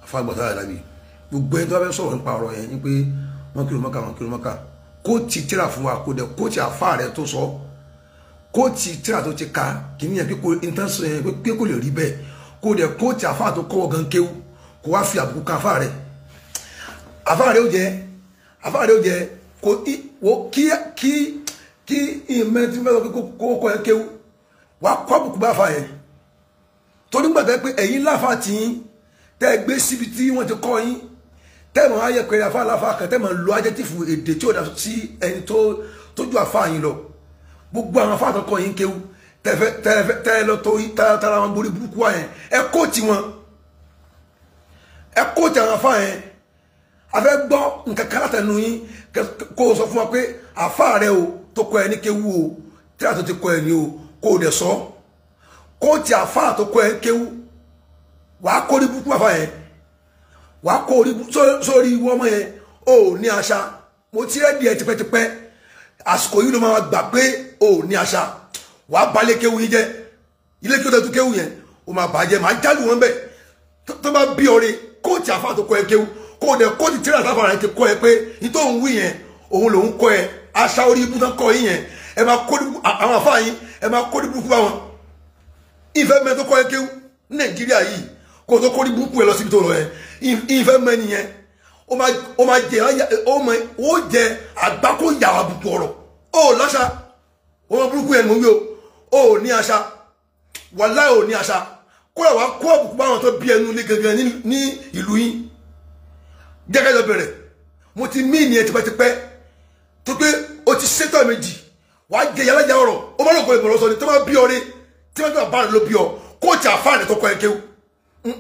Àfa àgbàtà àdàbí gbogbo ẹni tó bá fẹ́ sọ̀rọ̀ nípa ọ̀rọ̀ yẹn ni pé wọ́n kírun Mọ́kà, wọ́n kírun Mọ́kà, kó ti tíra fún wa, kó dẹ̀ kó ti àfa rẹ̀ tó sọ, kó ti tíra tó ti ka kìíní yẹn pé kó intanṣe yẹn pé kó lè rí bẹ́ẹ̀, kó dẹ̀ kó ti àfa tó kọ́wọ́ gan kéwú, kó wá fi àbùkù kan àfa rẹ̀. Àfa rẹ̀ ó jẹ, àfa rẹ̀ ó jẹ kó kí kí kí ìmọ̀ tí wọ́n fẹ́ sọ pé kó kọ́ yẹn kéwú, wà á kọ́ àbùkù bá àfa yẹn. Torí gbàgbé pé ẹ̀yin láfa tì yín tẹ́ ẹ gbé síbi tí wọ́n ti kọ́ yín, tẹ́mọ̀ ayẹ pẹ̀lú afá aláfa kan, tẹ́mọ̀ lo ajẹ́tìfù èdè tí ó dá sí ẹni tó tójú afá yín lọ. Gbogbo àwọn afá àtọkọ yín kéwú tẹ́fẹ́ lọ tó tara wọn borí burúkú wa yẹn, ẹ kó tí wọn, ẹ kó tí àwọn afá yẹn. A fẹ́ gbọ́ nǹkan kan látẹnu yín kó o sọ fún wa pé afá rẹ o tó kọ ẹ ní kéwú o, tí a tó ti kọ ẹ ní o, kó o dẹ̀ sọ kó tí afá tó kọ ẹ ní kéwú, wàá kó rí burúkú afá yẹn, wàá kó orí sórí ìwọ ọmọ yẹn. O ní àṣà, mo ti rẹ́ díẹ̀ tipẹ́tipẹ́, àsìkò yìí ló máa gbà pé o ní àṣà. Wàá balẹ̀ kéwú yín jẹ́, ilé kí o tẹ́tú kéwú yẹn o máa bàjẹ́, máa jálù wọn bẹ́ẹ̀. Tó bá bí ọ̀rẹ́ kóòtù àfa tó kọ́ ẹ kéwú, kó o dẹ̀ kóòtù tíra sáfà rẹ ti kọ́ ẹ pé ní tó ń wí yẹn òun lòún kọ́ ẹ, àṣà orí ibú tán kọ́ yín yẹn, ẹ máa kó àwọn àfa yín, ẹ máa kó ní burúkú bá wọn. Ìfẹ́ mẹ́ tó kọ́ ẹ kéwú ní Nàìjíríà yìí, kó tó kórí burúkú ẹ lọ síbi tó lọ yẹn, ìfẹ́ mọ ẹni yẹn ó máa jẹ, ó jẹ àgbákò yàrá àbùkù ọ̀rọ̀. Ó láṣà ọmọ burúkú yẹn mò ń wí o, ó ní àṣà, wàláhì ò ní àṣà. Kó ẹ̀ wá kó àbùkù báwọn tó bí ẹnu lé gangan ní ìlú yín. Jẹ́kẹ́ lọ bẹ̀rẹ̀, mo ti mí ìnìyẹn tipẹ́tipẹ́ tó pé o ti ṣètò méjì, wàá jẹ yàrá jà ọ̀rọ̀. Ó má lọ kọ́ ìbọ̀rọ̀ sọ ni tó bá bí ọ̀rẹ́ tí wọ́n tó bá rẹ̀ ló bí ọ, kóòtù àfáà rẹ̀ tó kọ́ ẹ kéwú.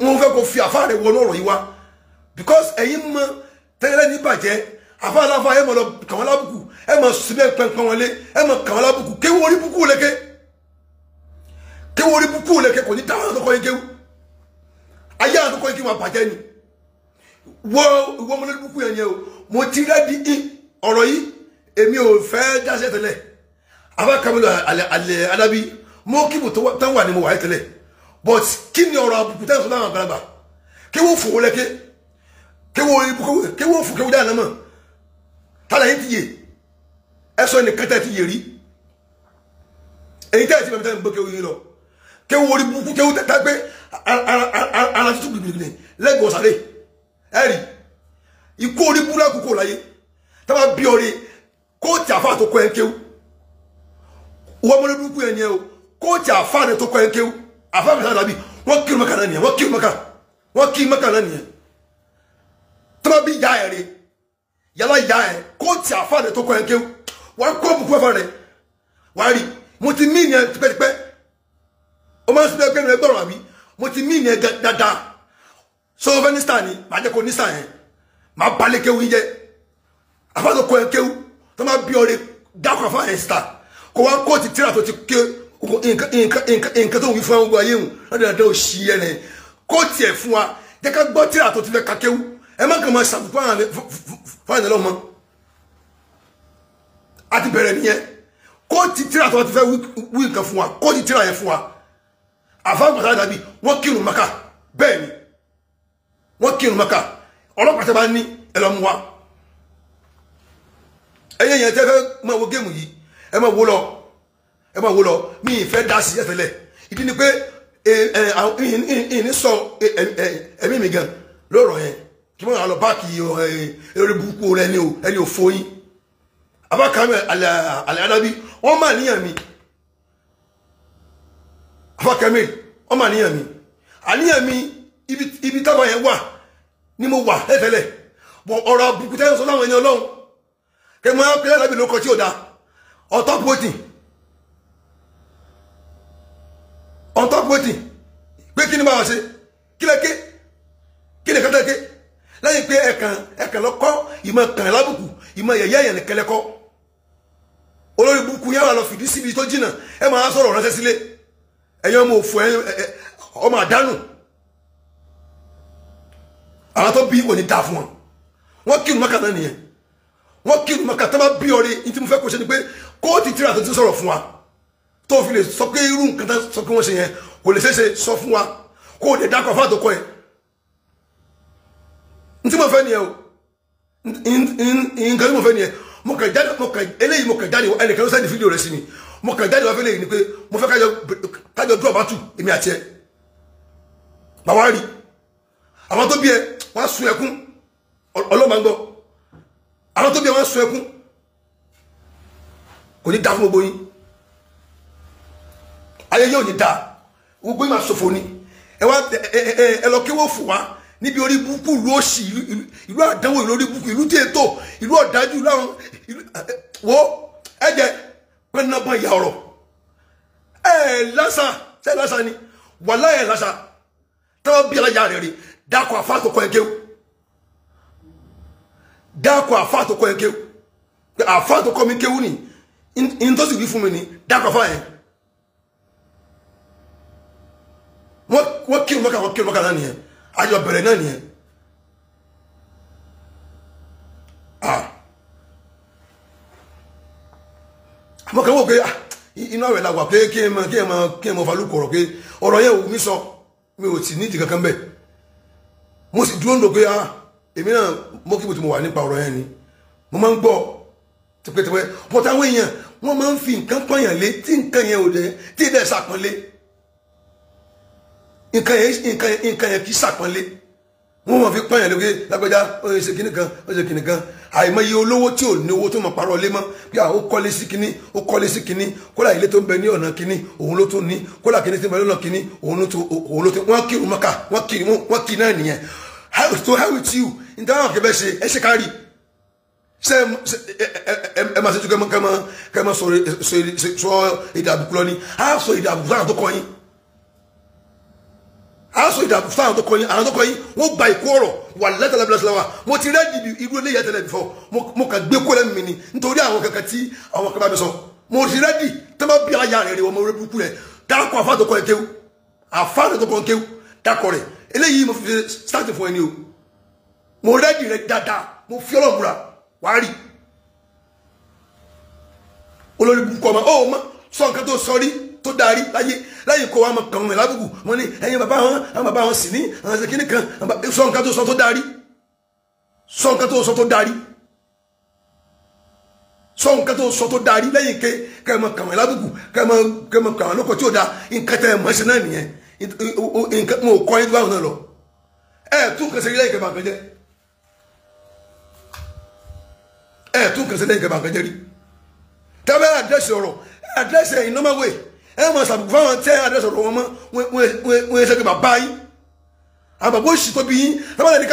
Mo fẹ́ kó fi àfáà rẹ̀ wọnú ọ̀rọ̀ yìí wá, because ẹ̀yin mọ tẹ́lẹ̀ ní bàjẹ́ àfáà aláfa, ẹ̀ mọ̀ lọ kàn wọ́n lábùkù, ẹ̀ mọ̀ síbẹ̀ pẹ́ńpẹ́ wọn lé, ẹ̀ mọ̀ kàn wọ́n lábùkù. Kéwú orí búkú lẹ́kẹ́, kéwú orí búkú lẹ́kẹ́, kò ní dáhùn tó kọ́ yín kéwú. Ayé àwọn tó kọ́ yín kéwú máa bàjẹ́ ni. Wọ ìwọ ọmọ lórí búkú yẹn yẹn o, mo ti rẹ́dí ọ̀rọ̀ yìí, èmi ò fẹ́ dáṣẹ́ tẹ́lẹ̀. Àfáà Kamilu alẹ́ alábí mo kíbo tó wà ní mo wà yẹ tẹ́lẹ̀, but kí ni ọ̀rọ̀ àbùkù tẹ́lẹ̀ sọ láwọn àgbàlagbà? Kí wọ́n fò lẹ́kẹ́, kí wọ́n fò kéwú dáná mọ̀ tálẹ̀ yín ti yè, ẹ sọ ẹnìkan tẹ́ ti yè rí, èyí tẹ́ ti bẹ̀rẹ̀ tẹ́ ń gbé kéwú yín lọ, kéwú orí burúkú, kéwú tẹ́ pé ara tuntun gbìgbìgbì lẹ́gbẹ̀ẹ́ ọ̀sàrè ẹ rí ikú orí burúkú lákòókò láyé. Tábà bí ọ̀rẹ́ kóòtù àfa tó kọ́ ẹ kéwú, wọ́n mọ́lẹ́ burúkú yẹn yẹn o, kóòtù àfa rẹ tó kọ́ ẹ kéwú, àfa mi sábà bí wọ́n kírun Mẹ́kà náà nìyẹn, wọ́n kírun Mẹ́kà, wọ́n kí Mẹ́kà náà nìyẹn. Tọ́ba bí ya ẹ̀ rè yàrá ya ẹ̀ kóòtù àfa rẹ̀ tó kọ́ ẹ̀ kéwù, wọ́n kó bùkún ẹ̀fà rẹ̀ wàá rí. Mo ti mí ìyẹn tipẹ́tipẹ́, o máa ń sọ pé ẹ gbọ́rọ̀ àbí mo ti mí ìyẹn dáadáa. Sọ fẹ́ ní star ni màá jẹ́ kó ní star yẹn, màá balẹ̀ kéwù yín jẹ́. Àfa tó kọ́ ẹ̀ kéwù, tọ́ba bí ọ̀rẹ́ dákọ̀ àfa yẹn star, kó wá kóòtù tíra tó ti ké nǹkan tó ń wí fún àwọn ayé hùn lọ́dọ̀ ẹ̀dá òṣì ẹ̀ rẹ̀, kó tiẹ̀ fún wa, jẹ́ ká gbọ́ tíra tó ti fẹ́ ka kéwú. Ẹ má kàn máa ṣàbùkù fún àwọn ọmọ a ti bẹ̀rẹ̀ nìyẹn. Kó ti tíra tó ti fẹ́ wí nǹkan fún wa, kó ti tíra yẹn fún wa. Àfa àgbàtà dàbí wọ́n kírun Maka, bẹ́ẹ̀ ni wọ́n kírun Maka, ọlọ́pàá tẹ́ bá ní ẹ lọ mú wa. Ẹ̀yẹ́ yẹn tẹ́ fẹ́ máa wo géèmù yìí, ẹ máa wo lọ, ẹ máa wo lọ, mi ì fẹ́ dá sí ẹsẹ̀lẹ̀. Ìdí ni pé ìní sọ ẹ̀mí mi gan lọ́rọ̀ yẹn kí wọ́n lọ báàkì eré burúkú rẹ ní o, ẹni ò fóyín. Abákàmẹ́ alẹ́ adábí wọ́n máa níyàn mi, abákàmẹ́ wọ́n máa níyàn mi, àníyàn mi ibi táwọn yẹn wà ni mo wà ẹsẹ̀lẹ̀. Bọ̀ ọ̀rọ̀ àbùkù tẹ́lẹ̀ sọ láwọn ẹni ọlọ́run kí wọ́n pẹ́ lábì ló kọ tí ò da on top waiting, on top waiting pé kí ni máa ṣe, kí lẹ ké, kí lè kátà ké, lẹ́yìn pé ẹ̀kàn ẹ̀kàn lọ́kọ́ ìmọ̀ kàn lábùkù ìmọ̀ yẹ̀yẹ́ yẹn nìkan lẹ́kọ́. Olórí burúkú yẹn wà lọ fìdí síbi tó jìnnà, ẹ máa sọ̀rọ̀ ránṣẹ́ sílé, ẹ̀yin ọmọ òfò, ọmọ àdánù, àwọn tó bí kò ní dáa fún wọn. Wọ́n kírun Mẹ́kà náà nìyẹn, wọ́n kírun Mẹ́kà. Tó bá bí ọ̀rẹ́ ní tí mo fẹ́ kó ṣe ni pé kóòtù tíra tó ti sọ̀rọ̀ fún wa tó fi lè sọ pé irú nǹkan tó sọ pé wọ́n ṣe yẹn kò lè ṣeéṣe, sọ fún wa, kó o lè dákọ̀ fún àtọkọ ẹ̀. N tí mo fẹ́ nìyẹn o, nǹkan tí mo fẹ́ nìyẹn. Mo kàn jáde, mo kàn eléyìí, mo kàn jáde, ẹnìkan ló sẹ́ni fídíò rẹ̀ sí mi. Mo kàn jáde wá fẹ́ léyìí ni pé mo fẹ́ kájọ dúró bá tù èmi àti ẹ. Bàwá rí àwọn tó bí ẹ wọ́n á sun ẹkún, ọlọ́mà ń gbọ́. Àwọn tó bí ẹ wọ́n á sun ẹkún. Kò ní da fún gbogbo yín, ayé yóò ní da, gbogbo yín máa ṣòfò ni. Ẹ wá ẹ lọ kí wọ́n fò wá níbi orí burúkú, ìlú òṣì, ìlú àdánwò, ìlú orí burúkú, ìlú tí ètò, ìlú ọ̀dájú, ìlú àwọn wo ẹ jẹ pẹ́ẹ́nàbọ̀n ìyá ọ̀rọ̀ ẹ lásà ṣe lásà ni wàlá ẹ lásà tọ́wọ́ bí alájà rẹ̀ rí. Dákọ̀ àfa tó kọ́ ẹ kéwù, dákọ̀ àfa tó kọ́ ẹ kéwù, àfa tó kọ́ mi kéwù ni n tó sì wí fún mi ni dákọ̀ àfa yẹn. Wọ́n kírun mọ́kà, wọ́n kírun mọ́kà náà nìyẹn, àjọ bẹ̀rẹ̀ náà nìyẹn. Àmọ́ kan wò pé inú àwẹ̀ la wà pé kí ẹ mọ kí ẹ mọ kí ẹ mọ falúkọ ọ̀rọ̀ pé ọ̀rọ̀ yẹn ò mí sọ, mi ò sì ní ìdí kankan bẹ́ẹ̀. Mo sì dúró ń lò pé èmi náà mo kí mo ti mo wà nípa ọ̀rọ̀ yẹn ni mo máa ń gbọ́ tipẹ́tipẹ́. Bọ́tà àwọn èèyàn wọ́n máa ń fi nǹkan pọ̀nyàn lé tí nǹkan yẹn ò dẹ̀ tí ì dẹ̀ sàpọ́nlé. Nǹkan yẹn kì í sàpọ́nlé. Wọ́n máa fi pọ́nyàn lé pé lágbájá ó ṣe kinní kan, ó ṣe kinní kan. Àìmọye olówó tí ò ní owó tó máa parọ́ lé mọ́ bí ó kọ́lé sí kinní, ó kọ́lé sí kinní, kódà ilé tó ń bẹ ní ọ̀nà kinní òun ló tún ní, kódà kinní tó ń bẹ lọ́nà kinní òun ló tún. Wọ́n kírun mọ́kà, wọ́n kiri náà nìyẹn. To hell with you. Nítorí àwọn kẹfẹ́ ṣe ẹ ṣe kárí ṣe ẹ máa ṣe tó kẹ́ máa sọ èdè àbùkù lọ ni. Á sọ èdè àbùkù sáà tó kọ́ yín, á sọ èdè àbùkù sáà tó kọ́ yín. Àwọn tó kọ́ yín wọ́n gba ìkó ọ̀rọ̀ wà lẹ́tẹ̀lẹ́ bí lọ́sọ̀lá wa. Mo ti rẹ́ẹ̀dì irú eléyìí tẹ́lẹ̀ before, mo kàn gbé kó lẹ́nu mi ni nítorí àwọn kankan tí àwọn kan bá mi sọ. Mo ti rẹ́ẹ̀dì tó bá bí aya rẹ̀ rẹ̀ wọ́n mo rẹ́ burúkú rẹ̀ dákọ̀ àfa tó kọ́ ẹ kéwú, àfa tó kọ́ ẹ kéwú dákọ̀ rẹ̀. Eléyìí mo fi start fún ẹni o. Mo rẹ́ẹ̀dì rẹ̀ dáadáa, mo fi Ọlọ́run búra, wàá rí olórí burúkú ọmọ ó mọ sọ nǹkan tó sọ rí tó darí láyé láyé kó wa mọ kàn wọn lábùkù. Wọn ní ẹ̀yin bàbá wọn, àwọn bàbá wọn sì ní àwọn ṣe kíní kan. Sọ nǹkan tó sọ tó darí, sọ nǹkan tó sọ tó darí, sọ nǹkan tó sọ tó darí lẹ́yìn ké kẹ́ mọ kàn wọn lábùkù, kẹ́ mọ kàn wọn lóko tí ò da. Nǹkan tẹ́ ẹ mọ̀ ṣe náà nìyẹn. Nǹkan mo kọ́ yín tó báwọn náà lọ. Ẹ tún nǹkan ṣe lẹ́yìn kẹ́ bá nǹkan jẹ́, ẹ tún nǹkan ṣe lẹ́yìn kẹ́ bá nǹkan jẹ́ rí. Tẹ́lẹ̀ àdírẹ́sì ọ̀rọ̀, àdírẹ́sì ẹ̀yìn normal way. Ẹ mọ̀ sàbùkù fáwọn tẹ́ àdírẹ́sì ọ̀rọ̀ wọn mọ́, wọ́n yẹ sẹ́kẹ̀ bàbá yín, àwọn bàbá òṣì tó bí yín. Tábàlẹ̀ ní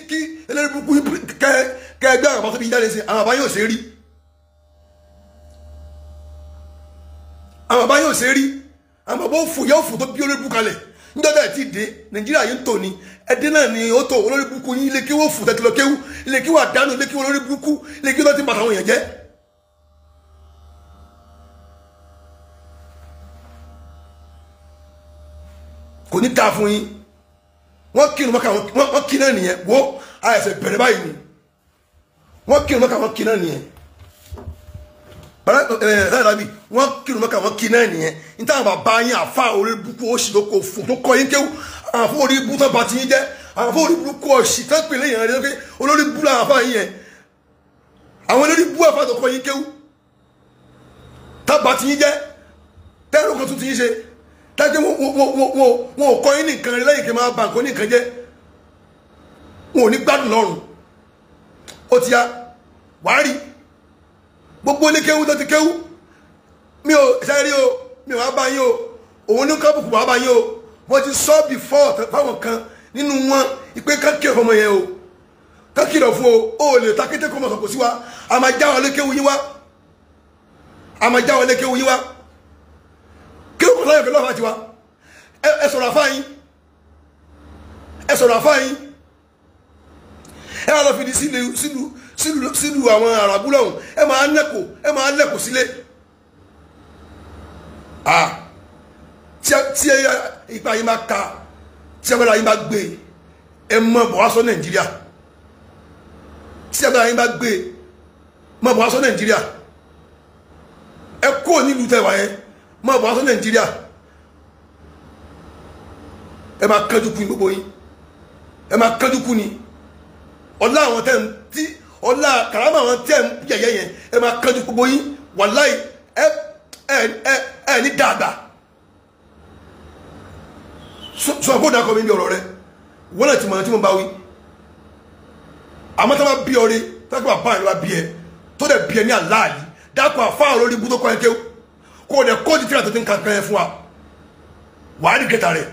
kí ẹlẹ́rìí burúkú kẹ́ ẹgbẹ́ àwọn bàbá tó bí yín jáde sí, àwọn bàbá yóò ṣe rí, àwọn bàbá yóò ṣe rí. Àwọn bàbá òfò yóò fò tó bí olórí burúkú kalẹ̀ níjọba ẹ̀ tí dé Nàìjíríà yìí ń tò ní ẹdín náà ni ó tò olórí burúkú yín. Ilé kí wọ́n fò tẹ́tí lọ kéwú, ilé kí wọ́n àdánù, ilé kí wọ́n olórí burúkú, ilé kí wọ́n ti bàtà àwọn èèyàn jẹ́. Kò ní dáa fún yín. Wọ́n kírun mọ́kà, wọ́n kí náà nìyẹn. Wo àìsàn bẹ̀rẹ̀ báyìí ni wọ́n kírun mọ́kà, wọ́n kí náà nìyẹn. Bàrà wọ́n kírun mọ́kà, wọ́n kí náà nìyẹn. Níta àwọn bàbá yín àfa orí burúkú òṣì tó kò fún tó kọ́ yín kéwú, àwọn àfọ orí burúkú tó bá ti yín jẹ́, àwọn àfọ orí burúkú òṣì tó pè léyìn rẹ̀ pé olórí burúkú làwọn àfa yín yẹn. Àwọn olórí burúkú àfa tó kọ́ yín kéwú tá bá ti yín jẹ́, tẹ́rù kan tún ti yín ṣe dájú. Wọn ò kọ́ yín nìkan rí lẹ́yìn kí n máa bà nǹkan nìkan jẹ́. Wọn ò ní gbádùn lọ́rùn. Ó ti ya wàá rí gbogbo ilé kéwú tó ti kéwú. Mi ò sẹ́rí o, mi ò wá bá yín o, òun ní kábùkù wá bá yín o. Wọ́n ti sọ before fáwọn kan nínú wọn ìpè kákìlọ̀ fọmọ yẹn o, kákìlọ̀ fún o. Ó lè ta kété kọ́ mọ̀ sọ̀kò sí wa. A máa já wọn lé kéwú yín wá, a máa já wọn lé kéwú yín wá. Kí ló kọ́ sáyẹn pẹ̀lú àfa tiwa? Ẹ sọ̀rọ̀ àfa yín, ẹ sọ̀rọ̀ àfa yín. Ẹ wá lọ fi di sílùú àwọn àràbù lọ́hùn. Ẹ máa lẹ́kọ̀ọ́, ẹ máa lẹ́kọ̀ọ́ sílé. Tí ipa yín máa ka, tí agbára yín bá gbé, ẹ mọ bọ̀ wá sọ Nàìjíríà. Tí agbára yín bá gbé, mọ bọ̀ wá sọ Nàìjíríà. Ẹ kúrò nílùú tẹwàá yẹn, mọ bọ̀ wá sọ Nàìjíríà. Ẹ máa kánjú kú ni gbogbo yín, ẹ máa kánjú kú ni. Ọlá àwọn tẹ́ ń tí ọlá kàrámà àwọn tẹ́ ń yẹ̀yẹ́ yẹn ẹ máa kánjú gbogbo yín wàláì ẹ ẹ ẹ ẹ ní dàgbà. Sọ kó dàkọ mi bí ọ̀rọ̀ rẹ wọ́n náà ti mọ̀ tí mo bá wí. Àmọ́ tó bá bí ọrẹ tó bá bá ẹ ló bá bí ẹ tó dẹ̀ bí ẹ ní àláàlì dákọ̀ àfáà lórí ibú tó kọ́ ẹ kéwú kó o dẹ̀ kóòtù tíra tó ti ń kankan yẹn fún wa wàá rí kẹta rẹ̀.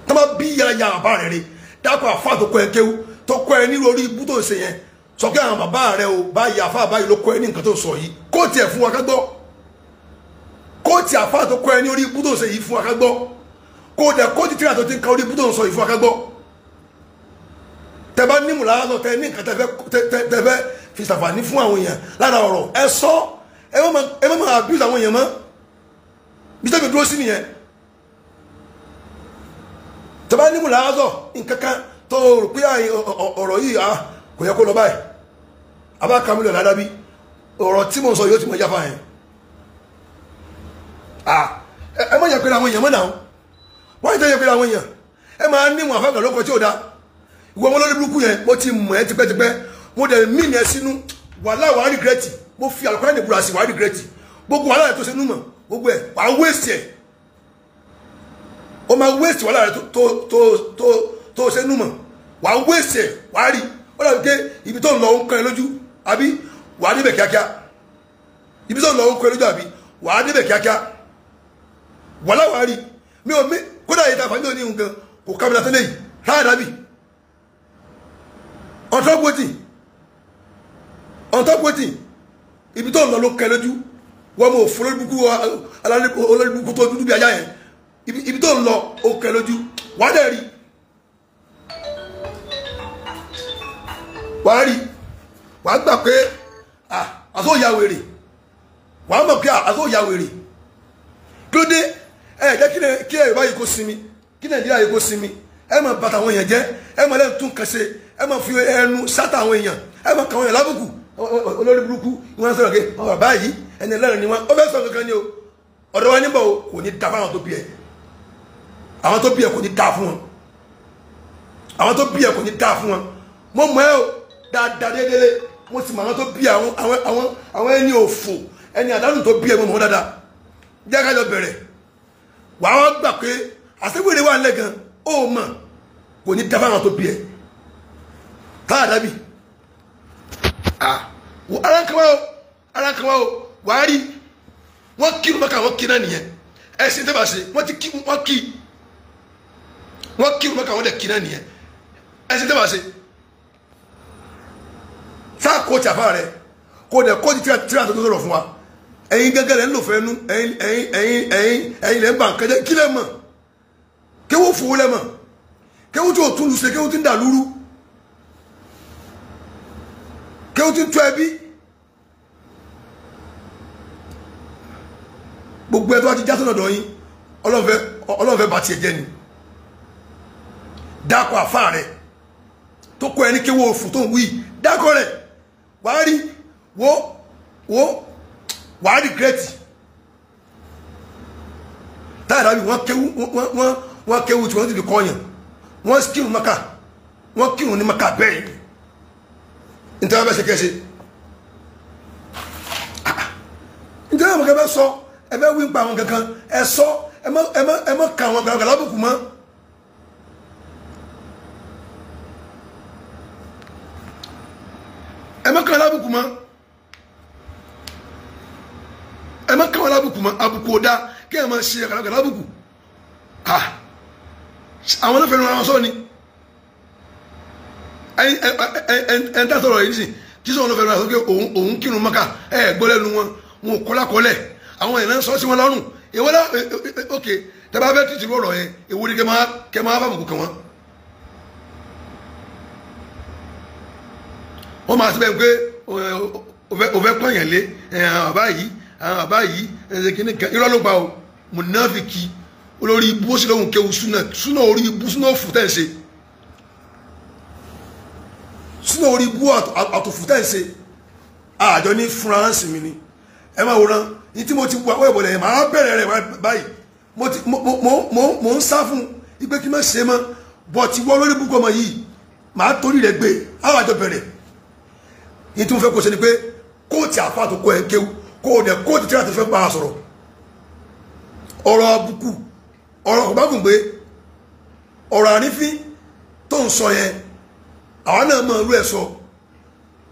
Tó bá bí yàrá yàrá bàbá rẹ̀ rí dákọ̀ àfáà tó kọ́ ẹ kéwú tó kọ́ ẹ ní orí ibú tó ń ṣe yẹn sọ pé àwọn bàbá rẹ̀ o báyìí àfáà báyìí ló kọ́ ẹ ní nǹkan tó sọ yìí kóòtù ẹ̀ fún wa ká gbọ́. Kóòtù àfáà tó kọ́ ẹ ní orí ibú tó ń ṣe yìí fún wa ká gbọ́. Kó o dẹ̀ kóòtù tíra tó ti ń ka orí ibú tó ń sọ yìí fún wa ká gbọ́. Tẹ bá ní mùlára tẹ ní nǹkan tẹ fẹ́ fi ṣàǹfààní fún àwọn èèyàn lára ọ̀rọ̀ ẹ sọ ẹ má máa abuse àwọn èèyàn mọ́ bí tẹ́mi dúró sí nìyẹn. Tẹ bá ní mùlára nǹkan kan tó rò pé ọ̀rọ̀ yìí kò yẹ kó lọ báyìí abá kàmílò ládábí ọ̀rọ̀ tí mo sọ yóò ti mọ jáfa yẹn. Ẹ má yẹ pé àwọn èèyàn mọ́ náà wọ́n ti tẹ́ yẹ pé àwọn èèyàn ẹ máa ní wọn àfẹ́kàn lóko tí ò dáa. Ìwọ wọn lórí burúkú yẹn mo ti mọ̀ ẹ́ tipẹ́tipẹ́ mo dẹ̀ mí ní ẹ sínú wàhálà wàá rìgírẹ́tì mo fi àlùkò ní ìbúra sí wàá rìgírẹ́tì gbogbo wàhálà rẹ tó ṣe númọ̀ gbogbo ẹ̀ wàá wéèsì ẹ̀ o máa wéèsì wàhálà rẹ tó ṣe númọ̀ wàá wéèsì ẹ̀ wàá rí ó dàbí pé ibi tó ń lọ ń kọ́ ẹ lójú àbí wàá débẹ̀ kíákíá ibi tó ń lọ ń kọ́ ẹ lójú àbí wàá débẹ̀ kíákíá wàhálà wàá rí mi ò mí kódà yìí tàfà mi ò ní nǹkan kò kábílà tẹ́lẹ̀ yìí ráyà dábì on top waiting ibi tó ń lọ ló kẹ lójú wọ́n mọ̀ fún olórí burúkú tó dúdú bí ajá yẹn ibi tó ń lọ ó kẹ lójú wàá dẹ̀ rí wàá rí wàá gbà pé àtó ya wèrè wàá mọ̀ pé àtó ya wèrè kí ló dé ẹ jẹ́ kí ẹ báyìí kó sinmi kí Nàìjíríà yìí kó sinmi ẹ máa bàtà àwọn èèyàn jẹ́ ẹ máa lẹ́nu tún kàn ṣe ẹ máa fi ẹnu sátà àwọn èèyàn ẹ máa kà àwọn èèyàn lábùkù olórí burúkú wọn sọ̀rọ̀ pé ọ̀rọ̀ báyìí ẹni ẹlẹ́rìn ni wọn ó fẹ́ sọ kankan ni o ọ̀dọ̀ wa níbọ̀ o kò ní da fún àwọn tó bí ẹ àwọn tó bí ẹ kò ní da fún wọn àwọn tó bí ẹ kò ní da fún wọn mo mọ̀ ẹ́ o dáadáa déédéé mo sì mọ̀ àwọn tó bí àwọn ẹni òfò ẹni àdánù tó bí ẹ mo mọ̀ dáadáa jẹ́ ká jọ bẹ̀rẹ̀ wàá wá gbà pé àṣewèrè wà nílẹ̀ gan ó mọ̀ kò ní da fún àwọn tó bí ẹ táà dábì ara kan wá o wàá rí wọ́n kí mọ́kà wọ́n kí náà nìyẹn ẹ̀sìn tẹ́ bá ṣe wọ́n ti kí wọ́n kí wọ́n kí mọ́kà wọ́n dẹ̀ kí náà nìyẹn ẹ̀sìn tẹ́ bá ṣe sáà kó tìàfà rẹ kó dẹ̀ kó ti tíra tó sọ̀rọ̀ fún wa ẹ̀yin gẹ́gẹ́ lẹ́ ń lò fẹ́ nú ẹ̀yin ẹ̀yin ẹ̀yin ẹ̀yin ẹ̀yin lẹ́ ń bà nǹkan jẹ́ kí lẹ́ mọ̀ kéwò fowó lẹ́ mọ̀ kéwò tí ò tún lu ṣe kéwò tí ń dà lúrú kéwò tí ń tú ẹbí gbogbo ẹ tó bá ti já sọ́nà dọ̀ yín Ọlọ́run fẹ́ bá tiẹ̀ jẹ́ ni dákọ̀ àfáà rẹ̀ tó kọ́ ẹni kéwò òfò tó ń wí dákọ̀ rẹ̀ wàá rí wo wo wàá rí gírẹ́tì táyà dábì wọ́n kéwú wọ́n kéwú tí wọ́n ti fi kọ́ yàn wọ́n kírun Mákà wọ́n kírun ní Mákà bẹ́ẹ̀ ni nítorí wọ́n bẹ́ ṣe kẹ́ṣe nítorí àwọn kẹ́kẹ́ sọ ẹ fẹ́ wí pa àwọn kankan ẹ sọ ẹ má ka àwọn kankan lábùkù mọ́. Ẹ má kàn lábùkù mọ́ ẹ má kàn lábùkù mọ́ àbùkù ò dáa kí ẹ máa ṣe kàlàkàlà lábùkù. Àwọn náà fẹ́ràn ara wọn sọ ni ẹ ń tà sọ̀rọ̀ yìí nísìn tí sọ̀rọ̀ fẹ́ràn ara sọ pé òun kírun Mákà ẹ gbọ́ lẹ́nu wọn wọn ò kọ́lákọ́lẹ̀ àwọn èèyàn sọ sí wọn lọ́rùn èwo lá ok tẹ́ bá fẹ́ títí rọ̀rọ̀ yẹn èwo ni kẹ́ máa fàbùkù kàn wọ́n. Wọ́n máa síbẹ̀ pé o fẹ́ pọ̀nyàn lé àwọn bàbá yìí àwọn bàbá yìí ẹ̀ṣẹ̀ kìíní kan irọ́ ló pa o mùnáfíkì olórí ibú ó sì lóhùn kéwu súnà súnà orí ibú súnà òfù tẹ̀ ń ṣe súnà orí ibú àtòfù tẹ̀ ń ṣe àjọ ní fúnra ń sinmi ni ẹ máa wòran ní tí mo ti wọ ìbọ̀lẹ̀ yẹn máa bẹ̀rẹ̀ rẹ̀ báyìí Mo ti mo mo mo mo ń sá fún ipe kí n má ṣe mọ́, bọ̀ ti wọ́ lórí búkọ́ ọmọ yìí, màá torí rẹ̀ gbé àwọn àjọ bẹ̀rẹ̀. Ní tí mo fẹ́ kó ṣe ni pé kóòtù àfa tó kọ́ ẹ̀ kéwú, kó o dẹ̀ kóòtù tíra tó fẹ́ bá a sọ̀rọ̀. Ọ̀rọ̀ àbùkù, ọ̀rọ̀ kò bá gùn gbé, ọ̀rọ̀ àrífín tó ń sọ yẹn, àwọn náà mọ̀ irú ẹ̀ sọ.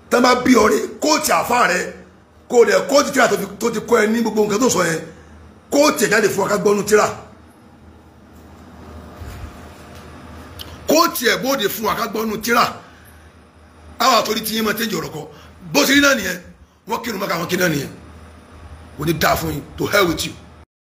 Tán bá bí ọ̀rẹ́, kóòtù àfa rẹ̀, kó o dẹ̀ kóòtù tíra tó ti kọ́ ẹ ní gbogbo nǹkan tó ń sọ yẹn, kóòtù ẹ̀ jáde fún wa ká gbọ́nú tíra. Kóòtù ẹ̀ bóde fún wa ká gbọ́nú tíra. Àwọn àtòrí tí yín máa tẹ́jú ọ̀rọ̀ kọ bó ṣe rí náà nìyẹn. Wọ́n kírun mọ́ka, wọ́n kí náà nìyẹn. Kò ní dáa fún yín. To hell with you.